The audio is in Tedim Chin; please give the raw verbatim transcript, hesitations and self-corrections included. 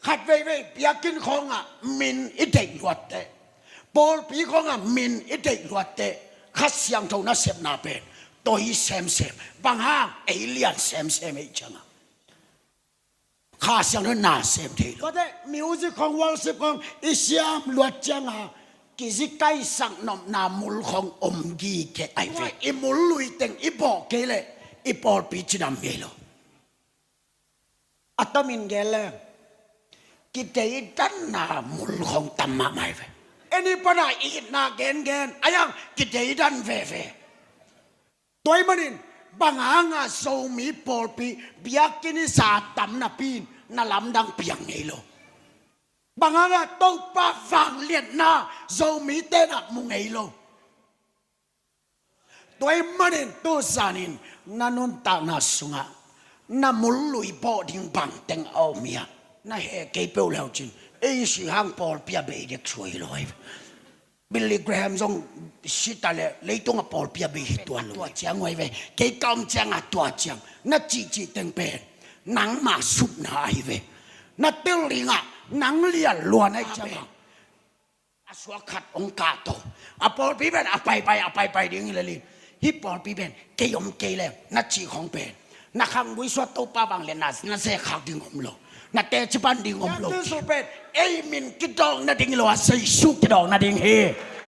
Khat veivei biakinn khawngah min i deih luatteh, pawlpi khawngah min i deih luatteh, Kha Siangtho nasepna pen toi semsem. Bang hang? Ei lian semsem ei ciangah Kha Siangtho na sem thei lo. Tuate music khawng, worship khawng i siam luat cianga kizikaisak nopna mul khawng om gige ai ve. I mul lui teng i bawh kei leh i pawlpi cidam ngei lo. A tomin gen leng kideidanna mul khawng tam mahmah ai ve. Eni pana i itna gengen a iang kideidan veve. Tua ahih manin bang hanga Zomi pawlpi biakinn i sa tam napi in na lamdang piang ngei lo? Bang hanga Topa vangliatna Zomite na mu ngei lo? Tua ahih manin tu zanin na nuntakna sungah na mul lui bawh ding bangteng a om hiam? Na heh kei peuh le uh cin, ei si hang pawlpi a bei dek suai lo ai. Billy Graham zong si ta leh leitungah pawlpi a bei hi tuan lo. Tua ciang uh ai ve, kei ka om ciangah tua ciang na cihcih teng pen nangma supna ai ve. Na tel dingah nang lian luan ai ciangah a suak khat hong kahto. A pawlpi pen a paipai a paipai ding hi lel in, hih pawlpi pen kei om kei leng na cih khawng pen na khanggui suah Topa vangliatna na zekhak ding om lo. Na tecipan ding om lo. Jesu pen ei min kidawk nading hi lo a, Jesu kidawk nading hi.